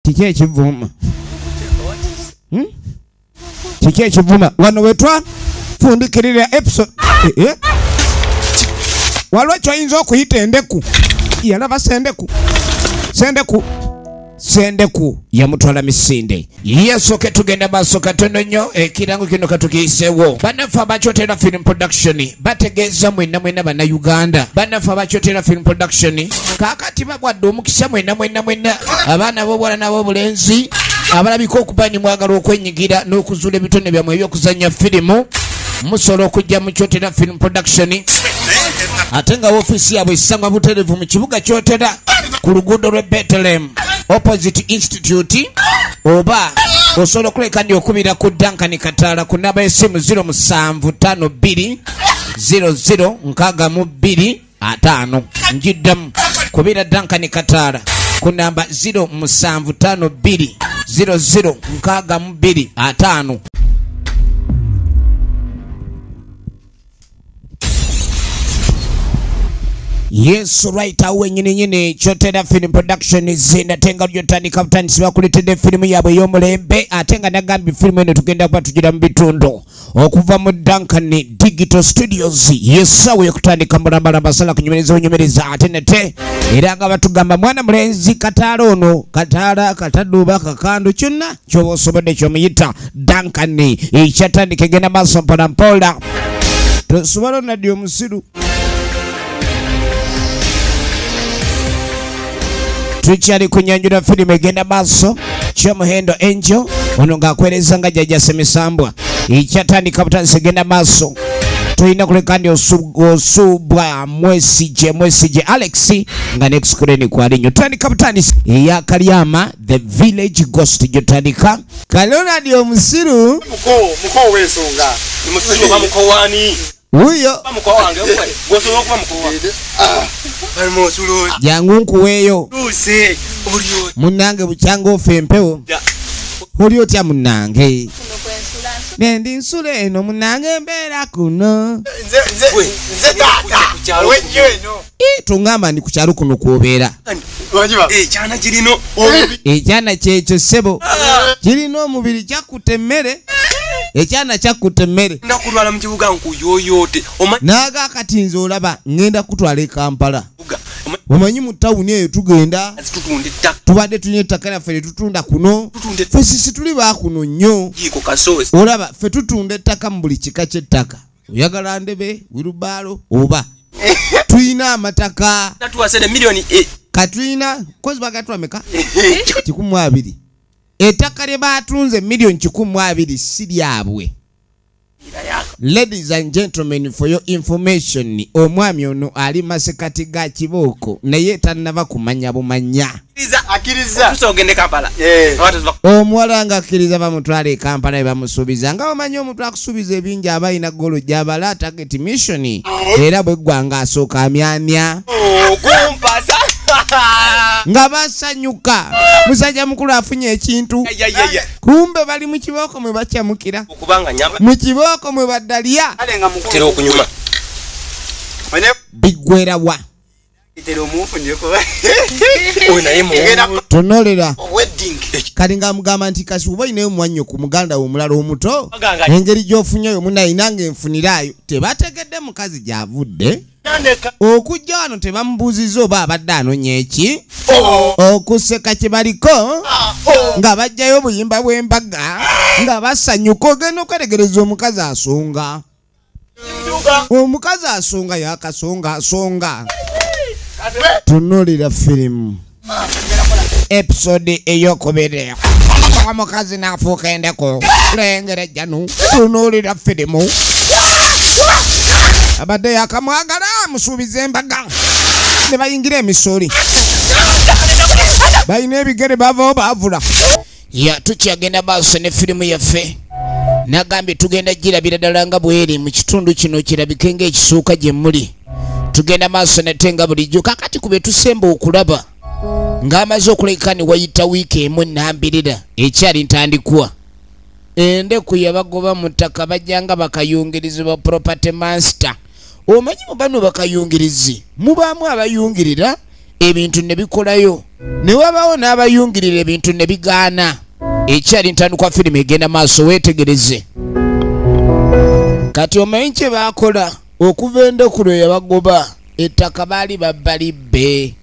Kiki ekivuma? Kiki ekivuma? Wano wetwa fundikirira episode. Waliwo kyoyinza okuyita endeku. Yalaba sendeku. Sendeku. Sendeku yamutwala misinde. Yesu ke tugenda maaso katono nnyo ekirango kino katukiyiseewo. Bannaffe abakyotera Film Production bategeeza mwenna mwenna Bannayuganda. Bannaffe abakyotera Film Production kaakati babwadde omukisa mwenna mwenna mwenna abaana b'obuwala n'ab'obulenzi abalabika okuba ni mwagala okwenyigira n'okuzuula ebitone byammwe eby'okuzannya firimu. Musobola okujja mu Kyotera Film Production ate nga woofiisi yaabwe esangwa butereevu mu kibuga Kyotera ku luguudo lw'e Bethlehem opposite institute, oba osobola okuleka ndi okubira ku Duncan Kataala ku namba y'essimu 0752 00 62 5. Njiddamu kubira Duncan Kataala ku namba 0752 00 62 5. Yes, right awe nyini nyini Kyotera Film Production zinda tenga lyotandika butandisi bakuletedde firimu yaabwe ey'omulembe ate nga nagambye firimu eno tugenda kuba tugira mu bitundu okuva mu Duncan Digital Studios. Yesawe yokutandika mulambalamba sala kunyumiriza bunyumiriza ate nate era nga batugamba mwana mulenzi Kataala ono Kataala Kataduba Kakandu kyonna ky'oba osobodde ky'omuyita Duncan ekyatandika egenda maaso mpola mpola. Tosobola naddi omusiru. Tukyali kunyanjula firimu egenda maaso Kyomuhendo Angel ono ng'akwereza nga jjajja Ssemisambwa ekyatandika butandisi egenda maaso. Tulina kuleka ndi osubwa Mwesije Mwesije Alex nga next screen kwali nnyo. Tandika butandisi eya Kalyama The Village Ghost gyotandika. Kalona ndi omusiru muko w'ensonga Musiru oba mukowaani? Wuyo jangu nkuweeyo munnange bukyanga ofa empewo. Oli otya munnange? Nendi nsula eno munnange mbeera kuno. Tungamba ndi ku kyalo kuno kw'obeera. Ekyana kyekyo ssebo kirina omubiri kyakutta emmere. Ekyana kyakutta emmere. Nakutwala mu kibuga nkuyoyote. Naaga kati nze olaba ngenda kutwala e Kampala. Omanyi mu tawuni eyo tugenda tubadde tulina ettaka lyaffe lye tutunda kuno. Ffe sisi tuli baakuno nnyo. Olaba ffe tutunda ettaka mu buli kika ky'ettaka. Oyagala ndebe, wirubaalo oba tulina amataka. Katulina kozi bagatwa meka 120. Ettaka lye baatunze miliyoni 120 si lyabwe. Ladies and gentlemen, for your information, omwami ono ali masekati ga kibooko naye tannaba kumanya bumanya. Omuwala nga akkiriza bamutwale e Kampala ne bamusuubiza nga omanyi omuntu akusuubiza ebingi aba alina ggolo gy'abala target mission era bwe ggwanga asooka amyamya nga basanyuka. Musajja mukulu afunye ekintu kumbe bali mu kibooko mwe bakyamukira mu kibooko mwe baddalya biggwera wa tonolera. Kati ng'amugamba nti kasi oba olinayo mwannyo ku muganda we omulala omuto engeri gy'ofunyeyo munaye nange nfuniraayo. Tebategedde mukazi gy'avudde okujja wano tebamubuuzizza oba abadde anoonya eki okuseka kye baliko nga bajjayo obuyimba bw'embaga nga basanyuka. Ogenda okwetegereza omukazi asonga. Omukazi asonga yakasonga asonga. Tunuulira firimu episode ey'okubiri. Omukazi n'afuuka endeku lengera ejjanu. Tunuulira firimu abadde yakamwagala amusuubiza embaga ne bayingira emisoli balina ebigere bavawo baavula. Ya tukyagenda maaso ne firimu yaffe. Nagambye tugenda girabira ddala nga bweri mu kitundu kino kirabike ng'ekisuuka gye muli. Tugenda maaso nate nga bulijjo. Kakati ku bye tusemba okulaba ng'amaze okuleka ne wayita wiiki emu ennambirira ekyali ntandikwa. Endeku yabagoba mu ttaka bajjanga bakayungirizi ba property master. Omanyi mu bano bakayungirizi mubaamu abayungirira Ebintu ne bikolayo. Ne wabawo n'abayungirira ebintu ne bigaana. Ekyali ntandikwa firimu egenda maaso weetegereze. Kati omanyi kye baakola okuva endeku lwe yabagoba ettaka baali babbalibbe.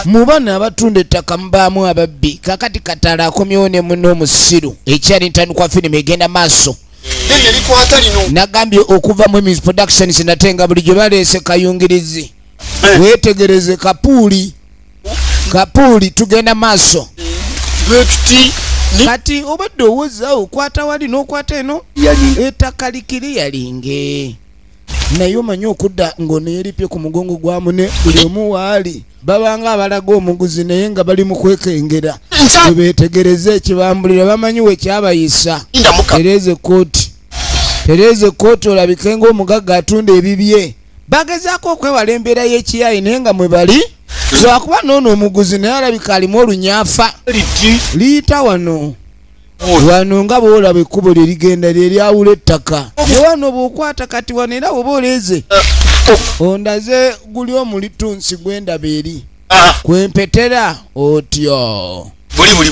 Mu bano abatunda ettaka mubaamu ababbi. Kakati Kataala akomyewo ne munne omusiru. Ekyali ntandikwa firimu egenda maaso. Nagambye okuva mu Emmys Productions nate nga bulijjo baleese kayungirizi. Weetegereze kapuuli. Kapuuli tugenda maaso. Kati obadde owoza okwata wali n'okwata eno ettaka likiri yalinge. Naye omanyi okudda ng'oneeripye ku mugongo gwa munne buli omu waali babanga abalaga omuguzi naye nga bali mu kwekengera. Beetegereze ekibambulira bamanyi we kyabayisa. Tereze kooti. Tereze kooti olabike ng'omugagga atunda ebibye. Bagezaako okwewala embeera y'ekiyayi naye nga mwe bali lwakuba n'ono omuguzi naye alabika alimu olunyafa. Liyita wano. Wano nga bw'olaba ekkubo lye ligenda lye lyawula ettaka. Ne wano bw'okwata kati wano era bw'oba oleeze. Ondaze guli omulitunsi gw'endaba eri. Kwempetera otyo.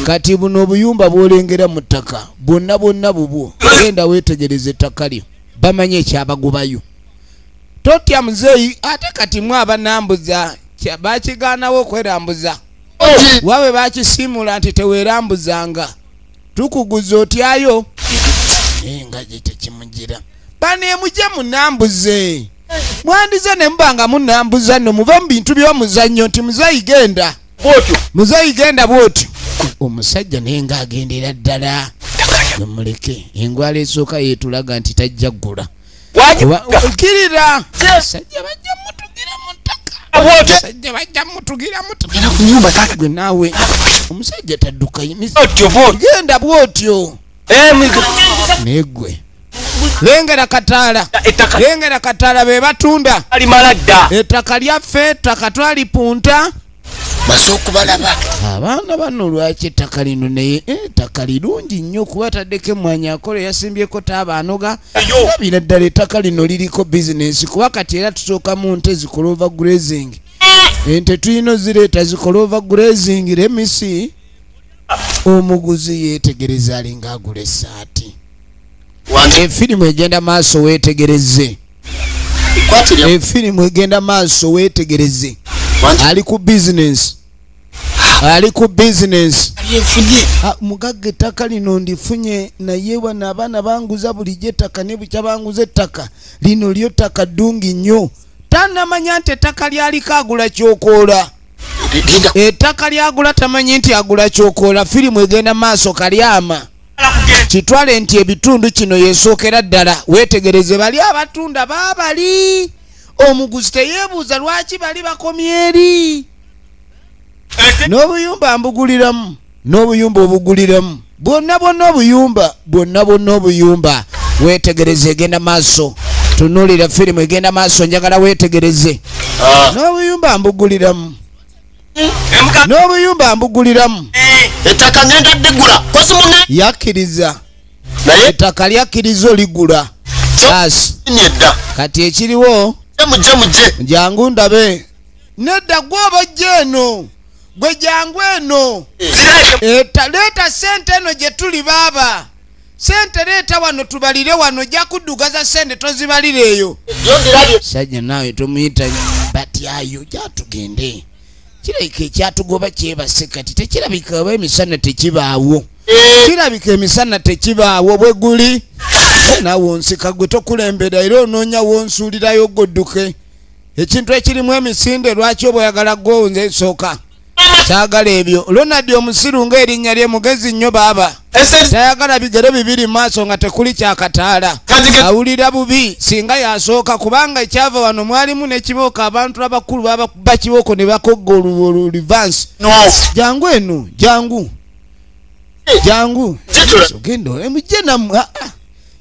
Kati buno obuyumba bw'olengera mu ttaka bwonna bwonna bubwo. Genda weetegereze ettaka lyo. Bamanye ekyabagobayo. Totya muzeeyi ate kati mwe abanambuza bakigaanawo okwerambuza. Waabwe bakisimula nti teweerambuzanga. Tukuguza otyayo. Naye nga gye tekimugira. Baneemujje munambuze. Mwandize ne muba nga munambuza nno muve mu bintu by'omuzannyo nti muzeeyi genda. Muzeeyi genda bw'otyo. Omusajja naye ng'agendera ddala. Muleke engwala esooka yeetulaga nti tajja ggula. Okkirira. Omusajja bajja mutugira mu ttaka. Omusajja bajja mutugira mu ttaka. Gwe naawe omusajja tadduka. Genda bw'otyo. Naye ggwe. Lengera Kataala. Lengera Kataala be batunda. Ettaka lyaffe ettaka twalipunta. Abaana bano lwaki ettaka lino naye ettaka lirungi nnyo kuba ataddeko emmwanyi akola yasimbyeko taaba anoga. Labira ddala ettaka lino liriko bizinensi kuba kati era tusooka mu nte zikola overgrazing. Ente tulina ozireeta zikola overgrazing remisi. Omuguzi yeetegereza alinga agula essaati. Efirimu egenda maaso weetegereze. Efirimu egenda maaso weetegereze. Ali ku business. Ali ku business. Mugagga ettaka lino ndifunye naye wano abaana banguza bulijjo ettaka ne bukya banguza ettaka. Lino lyo ttaka ddungi nnyo. Tannamanya nti ettaka lyaliko agula kyokoola. Ettaka lyagula tamanyi nti agula kyokoola. Firimu egenda maaso kalyama. Kitwale nti ebitundu kino yesookera ddala. Weetegereze bali abatunda baabali. Omuguzi teyeebuuza lwaki bali bakomye eri. N'obuyumba mbuguliramu. N'obuyumba obuguliramu. Bwonna bwonna obuyumba. Bwonna bwonna obuyumba. Weetegereze egenda maaso. Tunuulira firimu egenda maaso njagala weetegereze. N'obuyumba mbuguliramu. N'obuyumba mbuguliramu. Ettaka ngenda ddigula. Yakkiriza. Ettaka lyakkiriza oligula. Basi. Kati ekiriwo jangu ndabe. Nedda gwe obojja eno. Gwe jangu eno. Leeta ssente eno gye tuli baaba. Ssente leeta wano tubalire wano ojja kuddugaza ssente tozibalire eyo. Sajja naawe tomuyita batyayo gyatugende. Kirabika ekyatugoba kyebase kati tekirabika oba emisana tekibaawo. Kirabika emisana tekibaawo bwe guli. Naawe onsika gwe tokulembera era onoonya wonsuulirayo godduke. Ekintu ekirimu emisinde lwaki oba oyagala gwo nze nsooka. Saagala ebyo. Ronald omusiru ng'erinnya lye mugezi nnyo baaba. Tayagala bigere bibiri maaso nga tekuli kyakataala. Awulira bubi singa yasooka kubanga ekyava wano mwalimu n'ekibooko abantu abakulu babakuba kibooko ne bakogga oluvansi. Jangu eno, jangu. Jangu. Ogenda mujje nammwe.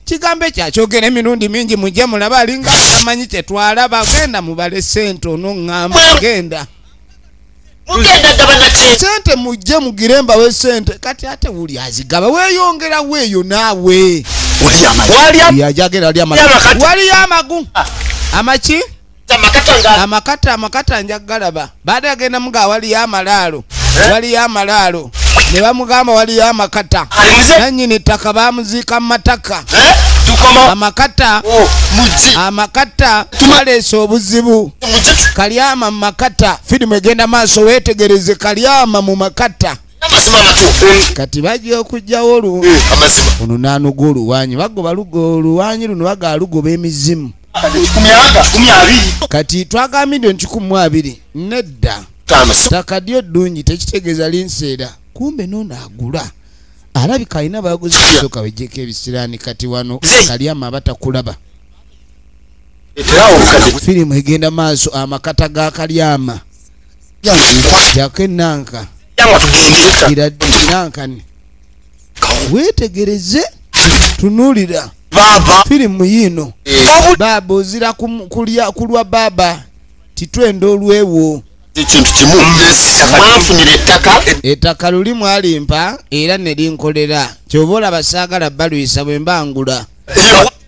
Kigambo ekyo akyogera emirundi mingi mujje mulabe alinga atamanyi kye twalaba. Genda mubale ssente onoŋŋamba genda. Sente mujje mugire mbawe sente kati ate wuli azigaba weeyongera weeyo naawe. Waliyo amagu. Amaki? Amakata amakata njagalaba. Baada agenda mga wali amalaalo. Wali amalaalo. Ne bamugamba wali amakata. Nannyini ttaka bamuziika mu mataka. Amakata amakata tumaleese obuzibu. Kalyama mu makata. Firimu egenda maaso weetegereze Kalyama mu makata. Kati bajja okujjawo olu ono n'anuga oluwanyi bagoba oluwanyi luno baga lugoba emizimu. Kati twagala 120,000 nedda. Ttaka lyo ddungi tekitegeeza linseera. Kumbe n'ono agula alabika alina baguzi kusooka wejjeko ebisiraani. Kati wano Kalyama abatakulaba. Firimu egenda maaso amakata ga Kalyama. Jako ennanka nankani weetegereze tunuulira firimu yiino. Baaba ozira kulwa baaba titwenda olwewo. Ettaka luli mwalimpa era ne linkolera. Ky'oba olaba saagala balwisa bwe mbangula.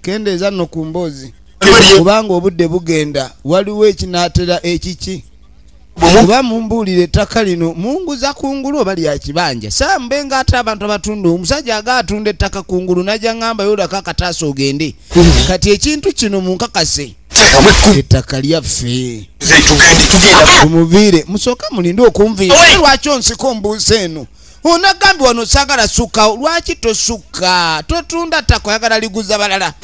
Kendeeza nno ku mboozi kubanga obudde bugenda. Waliwo ekinaatera ekiki kuba mumbuulira ettaka lino munguza kungulu oba lya kibanja. Sambe nga ate abantu abatunda omusajja aga atunda ettaka kungulu najja ngamba yolako akataasa ogende. Kati ekintu kino munkakase ettaka lyaffe tumuviire. Musooka mulinde okunviira. Lwaki onsika ombuusa eno? Onagambye wano saagala sukkawo. Lwaki tosukka? Totunda ttaka oyagala liguza balala.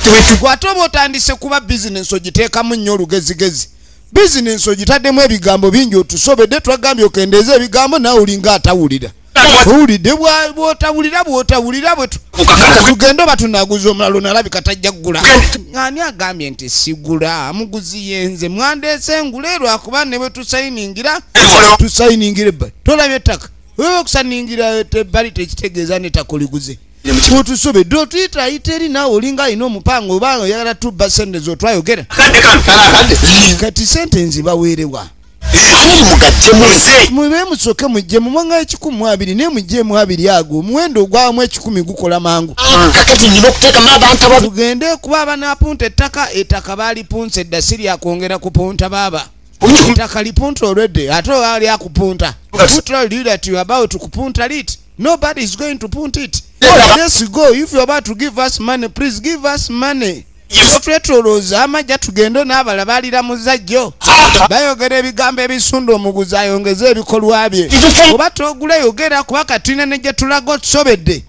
Gwate oba otandise kuba bizinensi ogiteekamu nnyo olugezigezi. Bizinensi ogitaddemu ebigambo bingi otusobedde. Twagambye okendeeze ebigambo naawe olinga atawulira. Owulidde bw'otawulira bw'otawulira bwe tugende oba tunaguza omulala onalabika tajja kugula. Ani agambye nti sigula? Muguzi yenze mwandeese ngule lwakuba ne bwe tusayiningira tusayiningira ebbali. Tolabye ettaka wewe okusayiningira ebbali tekitegeeza n'ettaka oliguze. Otusobedde otuyita ayita eri naawe olinga alina omupango obanga oyagala tubba sente z'otwayogera. Kati sente nzibaweerewa. Mube musooke mujje mumwanga 120 naye mujjemu 2 ago omuwendo ogwamu 10 gukola mangu. Tugende kuba abanaapunta ettaka. Ettaka baalipunsa edda si lyakwongera kupunta baaba. Ettaka lipunta olwedde ate oba lyakupunta. Who told you that you are about to kupunta it? Nobody is going to punt it. Let's go. If you are about to give us money, please give us money. Otwetolooza amajja tugende n'abalala balira muzajjo. Bayogera ebigambo ebisunda omuguzi ayongeze ebikolwa bye. Oba togula yogera kuba katulina ne gye tulaga otusobedde.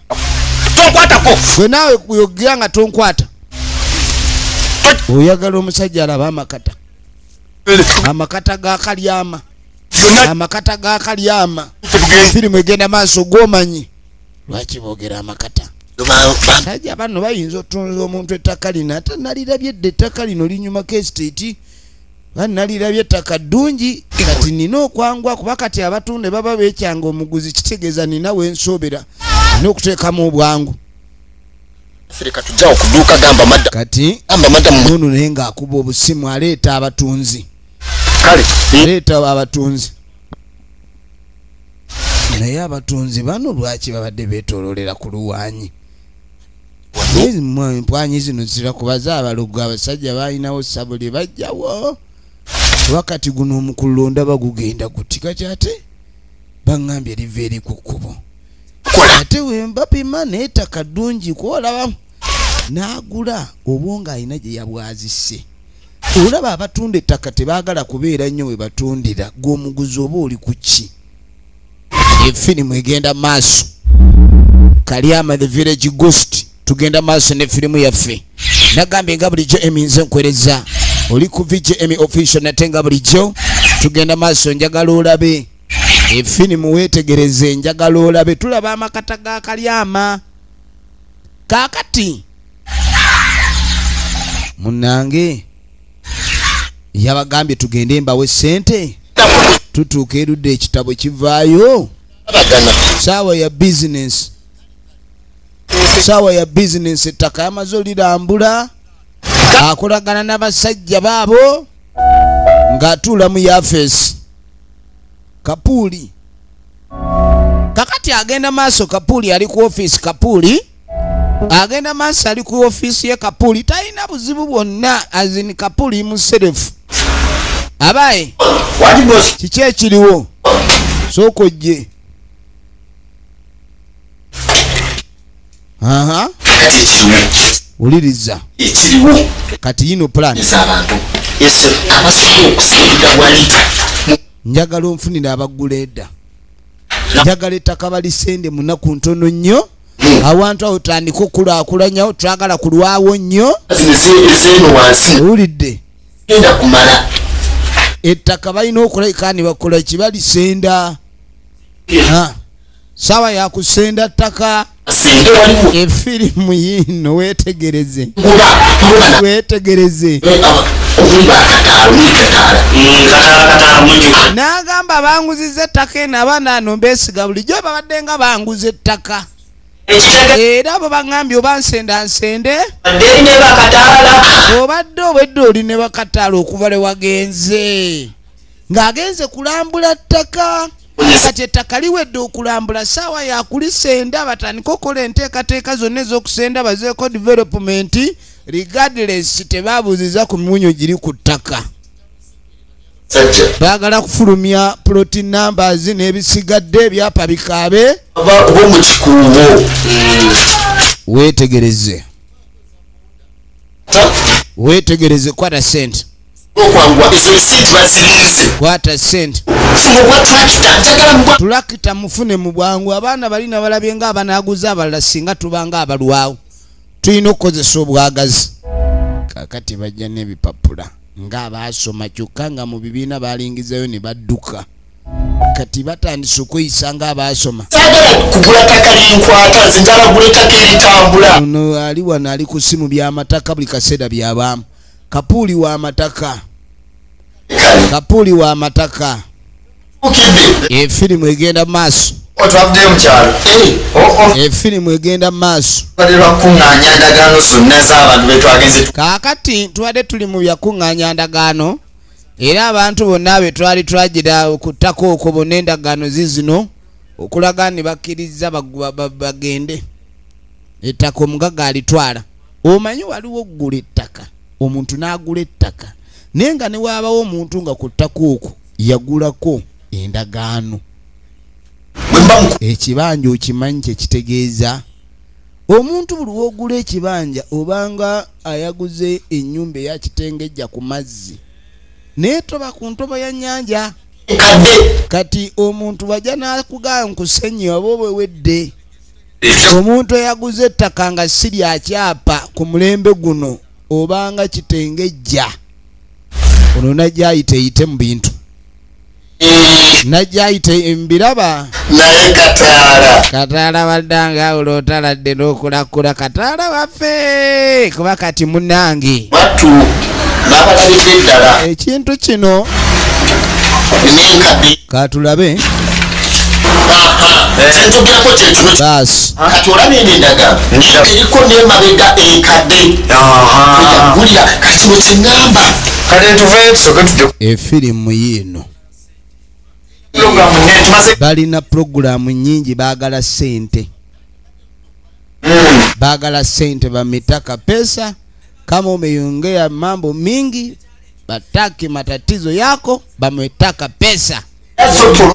Gwe naawe yogera nga tonkwata. Oyagala omusajja alaba amakata. Amakata ga Kalyama. Amakata ga Kalyama. Firimu egenda maaso gw'omanyi. Lwaki boogera amakata? Sajja bano bayinza otunza omuntu ettaka lino ate nalirabye edda ettaka lino linyumako estate. Nalirabye ettaka ddungi kati nina okwangwa kuba kati abatunde baba beekyanga omuguzi kitegeeza nina wensoobera nina okuteekamu obwangu. Kati ono naye ng'akuba obusimu aleeta abatunzi. Aleeta abatunzi. Naye abatunzi bano lwaki babadde beetooloolera ku luwanyi? Empwanyi zino zira kubaza abalogo abasajja balinawo ssabo lye bajjawo. Wakati guno omukululo ndaba gugenda guti kati ate baŋŋambye liva eri ku kkubo. Ate we mbapima n'ettaka ddungi kwolaba n'agula obwongo alina gye yabwazise. Olaba abatunda ettaka tebaagala kubeera nnyo we batundira. Ggwe omuguzi oba oli ku ki? Efirimu egenda maaso. Kalyama the Village Ghost. Tugenda maaso ne firimu yaffe. Nagambye nga bulijjo Emmy nze nkwereza. Oli ku VJ Emmy Official nate nga bulijjo tugenda maaso njagala olabe. Efirimu weetegereze njagala olabe. Tulaba amakata ga Kalyama. Kaakati munnange yabagambye tugende mbawe ssente. Tutuuka erudda ekitabo kivaayo. Saawa ya business. Saawa ya business ettaka yamaze olirambula. Akolagana n'abasajja baabo ng'atuula mu yafeesi. Kapuuli. Kakati agenda maaso Kapuuli ali ku ofiisi. Kapuuli agenda maaso ali ku ofiisi ye. Kapuuli talina buzibu bwonna azini. Kapuuli muserefu. Abaye kiki ekiriwo? Sooka ojje. Aha. Wuliriza. Kati yino plan. Njagala onfunire abagula edda. Njagala ettaka balisende mu nnaku ntono nnyo. Awantu awo tandika okulaakulanyawo, twagala kulwawo nnyo. Owulidde? Ettaka balina okulabika ne bakola ki, balisenda. Sawa ya kusenda ttaka. Efirimu yino weetegereze. Weetegereze. N'agamba banguziza ettaka eno, abaana ano mbeesiga bulijjo babadde nga banguza ettaka. Era abo baŋŋambye oba nsenda nsende, obadde obwedde oli ne bakataala okuva lwe wagenze. Ng'agenze kulambula ttaka. Kati ettaka liwedde okulambula, ssaawa ya kulisenda, batandike okukola enteekateeka zonna ez'okusenda, bazeeko development regardless tebabuuziza ku miwunyo giri ku ttaka. Baagala kufulumya plot numbers n'ebisigadde ebyapa bikaabe. Weetegereze. Weetegereze, kwata ssente. Kwata ssente. Tulakita mufune mu bwangu. Abaana balina balabye nga abanaaguza abalala singa tubanga abalwawo. Tulina okukozesa obwagazi. Kaakati bajja n'ebipapula ng'abaasoma kyokka nga mu bibiina balingizayo ne badduka. Kati batandise okweyisa ng'abaasoma. Saagala kugula ttaka linkwata, nze njagala kugula ettaka eritambula. Ono ali wano ali ku ssimu by'amataka buli kaseera byabaamu. Kapuuli w'amataka. Kapuuli w'amataka. Efirimu egenda mu maaso. Otwavuddeyo mu kyalo. Efirimu egenda mu maaso. Tubadde lwakuŋŋaanya ndagaano zonna z'abantu be twagenze. Kaakati tubadde tuli mu byakuŋŋaanya ndagaano, era abantu bonna be twali twagira ku ttaka okwo bonna endagaano zizino okulaga ne bakkiriza bagende. Ettaka omugagga alitwala. Omanyi waliwo okugula ettaka, omuntu n'agula ettaka, naye nga ne waabawo omuntu nga ku ttaka okwo yagulako endagaano. Ekibanja okimanyi kye kitegeeza. Omuntu buli w'ogula ekibanja obanga ayaguze ennyumba eya kitengejja ku mazzi, naye toba ku ntobo ya nnyanja. Kati omuntu bw'ajja n'akugamba nkusenyi oba obwewedde. Omuntu eyaguze ettaka nga si lya kyapa ku mulembe guno obanga kitengejja. Ono najja ayiteyite mu bintu. Najja ayite mbiraba. Naye Kataala. Kataala baddanga olwotaladde n'okulakula. Kataala waffe kuba kati munnange. Wattu n'abalabidde ddala. Ekintu kino katulabe. Kyenjogerako kye kino. Baasi. Kati olaba eno endagaano eriko n'emabega enkadde. Yagulira kati kino kye ŋŋamba. Kale tuveeyo tusooke tujje. Efirimu yiino. Balina pulogulaamu nnyingi, baagala ssente. Baagala ssente, bametaka pesa. Kama umeongea mambo mingi, bataki matatizo yako, bametaka pesa.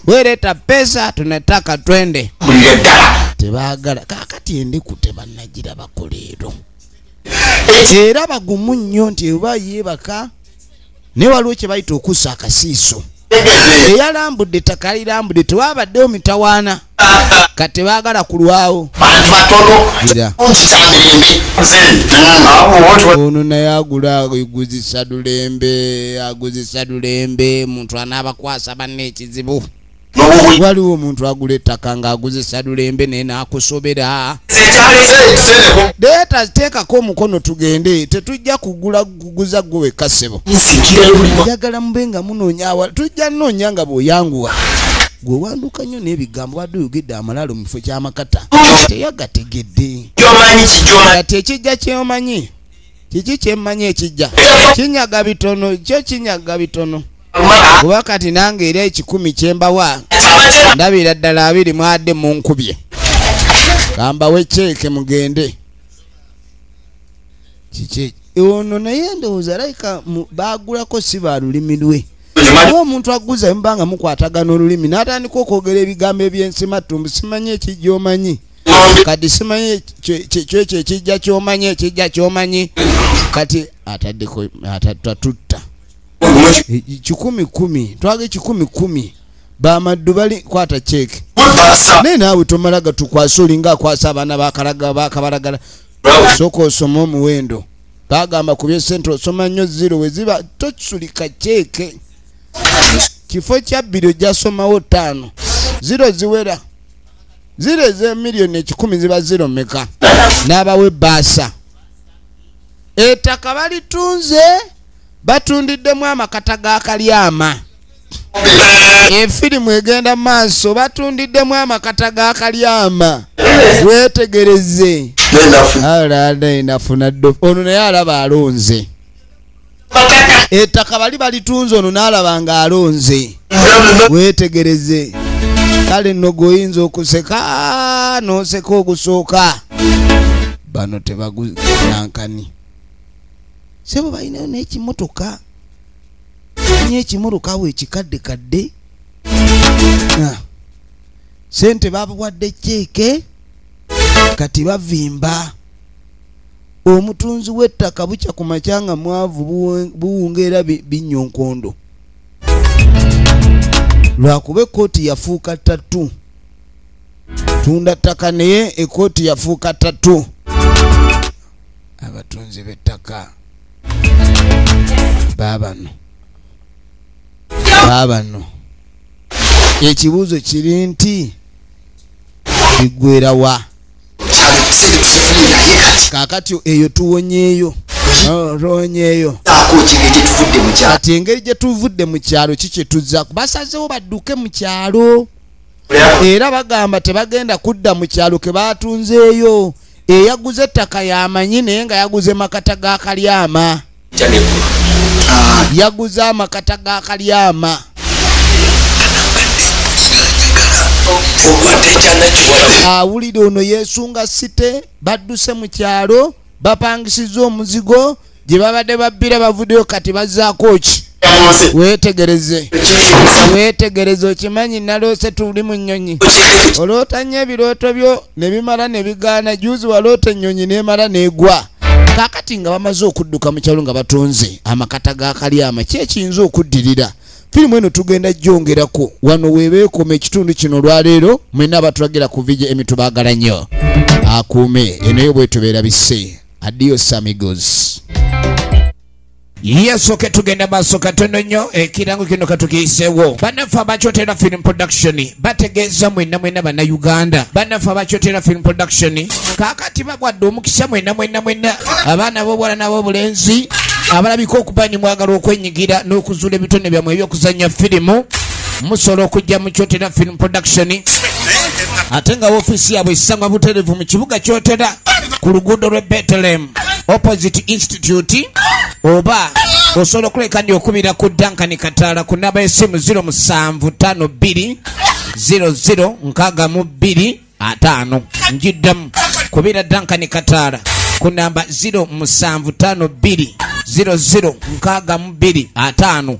Weleta pesa, tunataka twende. Tebaagala. Kaakati endeku tebannagira bakoleero. Era bagumu nnyo nti oba yeebaka, naye waliwo kye bayita okussa akasiiso. Eyalambudde ettaka lirambudde, tewabaddewo mitawaana. Kati baagala kulwawo. Bantu batono. Ono naye agula aguzisa dulembe, aguzisa dulembe, omuntu anaabakwasa banne ekizibu. Waliwo omuntu agula ettaka ng'aguzisa dulembe naye n'akusobera. Leeta teekako omukono tugende, tetujja kugula kuguza ggwe wekka ssebo. Njagala mube nga munoonya awala, tujja nnoonya nga bw'oyanguwa. Gwe wanduka nnyo n'ebigambo, wadde oyogedde amalalo mu kifo ky'amakata. Teyagategedde. Kati ekijja ky'omanyi, kiki kyemmanyi ekijja? Kinyaga bitono, kyo kinyaga bitono. Kuba kati nange era 10 kyembawa ndabira ddala 2 mwadde munkubye. Kambawe ceeke mugende. Kiki ono naye ndowooza alabika baagulako si ba lulimi lwe. Omuntu aguza embanga mukwatagana olulimi n'atandika okwogera ebigambo ebyensimattumbu, simanyi ekijja omanyi kati, simanyi kyekyo ekijja kyomanyi, ekijja kyomanyi kati ataddeko atatutta 10,000 twage 10,000 bamaddu bali kwata check. Naye naawe tomala gatukwasa, olinga akwasa abaana bakalaga bakabalagala. Sooka osome omuwendo, bagamba ku byesente osoma nnyo 0 weziba tosulika cheeke. Kifo kya 2 ojja somawo 5 0 ziwera 0 ez'emiliyoni 100 ziba 0 meka. N'abawa ebbaasa ettaka balitunze, batundiddemu amakata ga Kalyama. Efirimu egenda maaso, batundiddemu amakata ga Kalyama. Weetegereze ono naye alaba alonze ettaka bali balitunze, ono n'alaba nga alonze. Weetegereze kale nno gwoyinza okuseka n'oseka ogusooka, bano tebagunankani sebo balinayo n'ekimotoka n'ekimotoka awo ekikadde kadde. Sente babawadde ceeke kati bavimba. Omutunzi w'ettaka bukya ku makya nga mwavu, buwunga era binnyonkondo, lwakuba ekkooti yafuuka ttatu. Tunda ttaka naye ekkooti yafuuka ttatu. Abatunzi b'ettaka baabano baabano. Ekibuuzo kiri nti biggwera wa? Kaakati eyo tuwonyeeyo, tuwonyeeyo. Kati engeri gye tuvudde mu kyalo ki kye tuzzaako? Basazeewo badduke mu kyalo, era bagamba tebagenda kudda mu kyalo ke baatunzeeyo. Eyaguze ettaka yamanyi, naye nga yaguze makata ga Kalyama, yaguze amakata ga Kalyama. Awulire ono yeesunga site, badduse mu kyalo, bapangisiza omuzigo gye babadde babbira, bavuddeyo kati bazzaako ki? Weetegereze, weetegereze. Okimanyi naloose tuli mu nnyonyi, oloota nnyo ebirooto byo ne bimala ne bigaana. Juzi waloota ennyonyi n'emala n'egwa. Kaakati nga bamaze okudduka mu kyalo nga batonze amakata ga Kalyama, ki ekiyinza okuddirira? Firimu eno tugenda jjongerako wano weebeekoma ekitundu kino olwaleero. Mwenna abatulagira ku VJ emitubaagala nnyo, akuume eno yo bwetubeera bisse. Adios amigos. Yes, okay, tugenda maaso katono nnyo. Ekirango kino katukiyiseewo. Bannaffe abakyotera Film Production bategeeza mwenna mwenna Bannayuganda. Bannaffe abakyotera Film Production kaakati babwadde omukisa mwenna mwenna mwenna abaana b'obuwala n'ab'obulenzi abalabika okuba ni mwagala okwenyigira n'okuzuula ebitone byammwe eby'okuzannya firimu, musobola okujja mu Kyotera Film Production, ate nga woofiisi yaabwe esangwa butereevu mu kibuga Kyotera ku luguudo lw'e Bethlehem opposite institute, oba osobola okuleka ndi okubira ku Duncan Kataala ku namba y'essimu 0752 00 62 5. Njiddamu kubira Duncan Kataala ku namba 0752 00 62 5.